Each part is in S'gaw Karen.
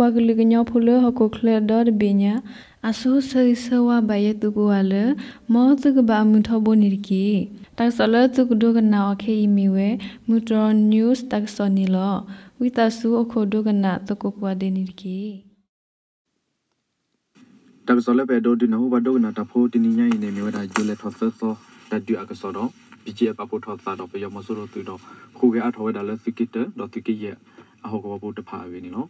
ပှၤကလုာ်ကညီဖိလၢဟီၣ်ခိၣ်ချၢဒီတဘ့ၣ်ညါ အဆိဆၢဂ့ၤဆၢဝါဘၣ်ယဲသုကိးဂၤလၢ မ်သုကဘၣ်အမုာ်ထီဘိန့ၣ်တက့ၢ်. တၢ်ကစီၣ်လၢသုကဒိကနၣ်အီၤခဲအံၤမ့ၢ်ဝဲ မုၢ်တြီၢ် news တၢ်ကစီၣ်န့ၣ်လီၤ. ဝံသးစူၤအိၣ်ခိးဒိကနၣ်သကိးကိးဂၤဒဲးန့ၣ်တက့ၢ်. တၢ်ကစီၣ်လၢပအဲၣ်ဒိးဒုးနၢ်ဟူပှၤဒိကနၣ်တၢ်ဖိတနံၤညါအံၤန့ၣ် မ့ၢ်ဝဲဒၣ် ယိၤလဲၤထီၣ်သၢသီ တၢ်ဒုးအကစီၣ်ဒီး ဘီကၠံအဲၣ် ပာ်ဖှိၣ်ထီၣ်သးဒီးပယီၤမီၤစိရိၤသုးဒီး ဟူးဂဲၤအါထီၣ်ဝဲဒၣ်လၢသုးက့တၢဒီးသုးက့ယဲၢ်အဟီၣ်ကဝီၤဖိတဖၣ်အဂ့ၢ်န့ၣ်လီၤ.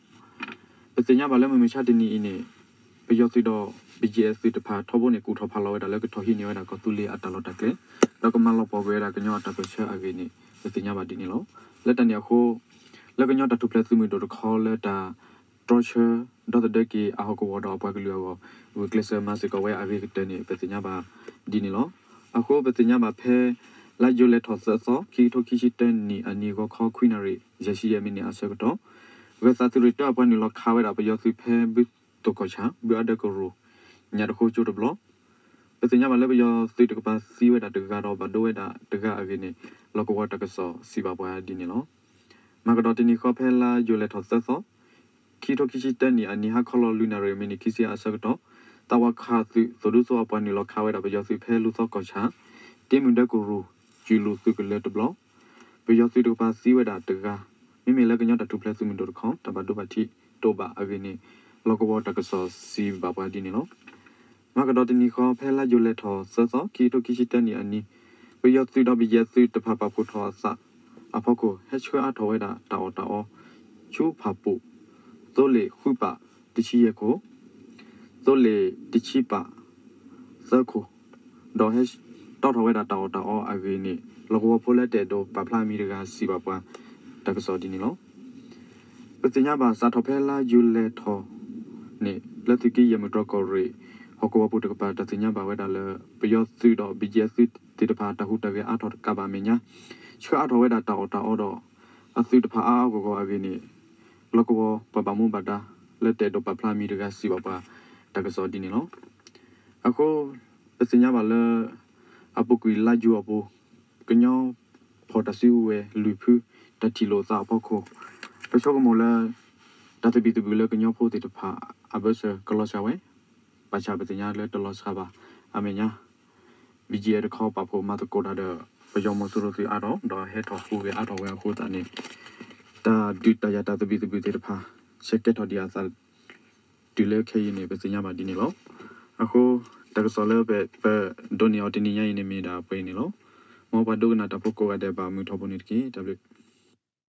ပသ့ၣ်ညါဘၣ်လၢမုၢ်မဆါတနံၤအံၤန့ၣ် ပယီၤသုးဒီး ဘီကၠံအဲၣ် သုးတဖၣ်ထီဘိန့ၣ် ကူၣ်ထီၣ်ဖးလီၤဝဲဒၣ်လၢကထီၣ်ဟံးန့ၢ်ဝဲဒၣ်ကီၢ်သူလ့ၤအတၢ်လီၢ်တၢ်ကျဲ ဒီးကမၤလီၤပှီၢ်ကွံာ်ဝဲဒၣ်ကညီအတၢ်ပၢၢ်ဆၢအဂ့ၢ်န့ၣ် ပသ့ၣ်ညါဘၣ်ဒ်န့ၣ်လီၤ. လၢတၢ်န့ၣ်အဃိ လၢကညီတၢ်ထူၣ်ဖျဲးသုးမုၢ်ဒိၣ်တခီလၢတၢ် တြီဆၢ ဒီသဒၢက့ၤအဟီၣ်ကဝီၤဒီးအပှၤကလုာ်အဂီၢ် ဂုာ်ကျဲးစၢးမၤစ့ၢ်ကီးဝဲအဂ့ၤကတၢၢ်န့ၣ် ပသ့ၣ်ညါဘၣ်ဒ်န့ၣ်လီၤ. အဃိပသ့ၣ်ညါဘၣ်ဖဲ လါယူၤလဲထီၣ်သၢသီ ခံကထိခံဆံတၢနံၣ်အနံၤ ဂီၤခီခွံနၣ်ရံၣ် ယဲၢ်ဆံယဲၢ်မံးနံးအဆၢကတီၢ် ဂၢၤသးသုးရ့ၣ်တၢအပှၤနုာ်လီၤခးဝဲဒၣ်ပယီၤသုးဖဲဘုသိၣ်ကီၢ်ဆၣ် ဘုအါဒၢကရူၢ် ညၣ်တဃိကၠိတဘျီ ပသ့ၣ်ညါဘၣ်လၢပယီၤသုးတကပၤသံဝဲဒၣ်တဂၤဒီးဘၣ်ဒိဝဲဒၣ်တဂၤအဂ့ၢ်န့ၣ် လီၢ်ကဝီၤတၢ်ကစီၣ်စံးဘၣ်ပှၤဒ်န့ၣ်လီၤ. မၤကဒီးတနံၤဃီဖဲလါယူၤလဲထီၣ်သၢသီ ခံကထိခံဆံတၢနံၣ်အနံၤ ဟါခီလီၤလွံၢ်နၣ်ရံၣ်မံးနံးခံဆံအဆၢကတီၢ် သးဝးခးသုး သိၣ်ဒူသိအပှၤနုာ်လီၤခးဝဲဒၣ်ပယီၤသုးဖဲလူၤသီကီၢ်ဆၣ် က့မုၢ်ဒၢကရူၢ် ကၠူၤလူၤသုးကလၢၤတဘျီ ပယီၤသုးတကပၤသံဝဲဒၣ်တဂၤ မ့မ့ၢ်လၢကညီတၢ်ထူၣ်ဖျဲးသုးမုၢ်ဒိၣ်တခီ တၢ်ဘၣ်ဒိဘၣ်ထံးတအိၣ်ဘၣ်အဂ့ၢ်န့ၣ် လီၢ်ကဝီၤတၢ်ကစီၣ်စံးဘၣ်ပှၤဒ်န့ၣ်လီၤ. မၤကဒီးတနံၤဃီဖဲလါယူၤလဲထီၣ်သၢသီ ခံကထိခံဆံတၢနံၣ်အနံၤ ပယီၤသုးဒီးဘီကၠံသုးတဖၣ်ပာ်ဖှိၣ်ထီၣ်အသးအဖီခိၣ် ဟဲဆှၢအါထီၣ်ဝဲဒၣ်တၢ်အီၣ်တၢ်အီ ဆူဖၣ်ပူၣ် သိလ့ၣ်ဃုပာ်တဆံယဲၢ်ခိၣ် သိလ့ၣ်တဆံပာ်သၢခိၣ် ဒီးဟဲတီထီၣ်ဝဲဒၣ်တၢ်အီၣ်တၢ်အီအဂ့ၢ်န့ၣ် လီၢ်ကဝီၤဖိလၢတအဲၣ်ဒိးပာ်ဖျါအမံၤတဂၤစံးဘၣ်ပှၤတၢ်ကစီၣ်ဒ်န့ၣ်လီၤ. ပသ့ၣ်ညါဘၣ်စးထီၣ်ဖဲလါယူၤလဲထီၣ်န့ၣ် လၢသုးက့ယဲၢ်မုၢ်တြီၢ်ကီၢ်ရ့ၣ် ဟီၣ်ကဝီၤပူၤတကပၤ တၢ်သ့ၣ်ညါဘၣ်ဝဲဒၣ်လၢ ပယီၤသုးဒီးဘီကၠံသုးသ့ၣ်တဖၣ်တၢ်ဟူးတၢ်ဂဲၤအါထီၣ်တကးဘၣ်အမဲာ်ညါ ဆှၢအါထီၣ်ဝဲဒၣ်တၢ်အီၣ်တၢ်အီဒီး အသုးတဖၣ်အါအါဂီၢ်ဂီၢ်အဂ့ၢ်န့ၣ် လီၢ်ကဝီၤပှၤဘၣ်မူဘၣ်ဒါ လၢတအဲၣ်ဒိးပာ်ဖျါအမံၤတဂၤစံးဘၣ်ပှၤတၢ်ကစီၣ်ဒ်န့ၣ်လီၤ. အဃိ ပသ့ၣ်ညါဘၣ်လၢ အပူၤကွံာ်လါယူၤအပူၤ ကညီဖီၣ်တၢ်စုကဝဲၤလွံၢ်ဖု တၢ်ထံၣ်လိာ်သးအဖီခိၣ် ပဆိကမိၣ်လၢ တၢ်သဘံၣ်သဘုၣ်လၢကညီဖိသ့ၣ်တဖၣ်အဘၢၣ်စၢၤကလီၤစှၤဝဲ ဘၣ်ဆၣ်ပသ့ၣ်ညါလၢတလီၤစှၤဘၣ်. အမဲာ်ညါ ဘီကၠံတခီပာ်ဖှိၣ်မၤသကိးတၢ်ဒီး ပယီၤမီၤစိရိၤသုးအါထီၣ် ဒီးဟဲထီၣ်ဟူးဂဲၤအါထီၣ်ဝဲအဃိသတးန့ၣ် တၢ်ဒုးတၢ်ယၤတၢ်သဘံၣ်သဘုၣ်သ့ၣ်တဖၣ် ဆဲးကဲထီၣ်ဒံးအသး တုၤလၢခဲအံၤန့ၣ် ပသ့ၣ်ညါဘၣ်ဒ်န့ၣ်လီၤ. အဃိ တၢ်ကစီၣ်လၢပဒိးန့ၢ်အီၤတနံၤညါအံၤန့ၣ်မ့ၢ်ဒၣ်ပှဲၤအံၤန့ၣ်လီၤ. မ်ပှၤဒိကနၣ်တၢ်ဖိကိးဂၤဒဲးဘၣ်မုာ်ထီဘိန့ၣ်တက့ၢ်. တၢ်ဘျုး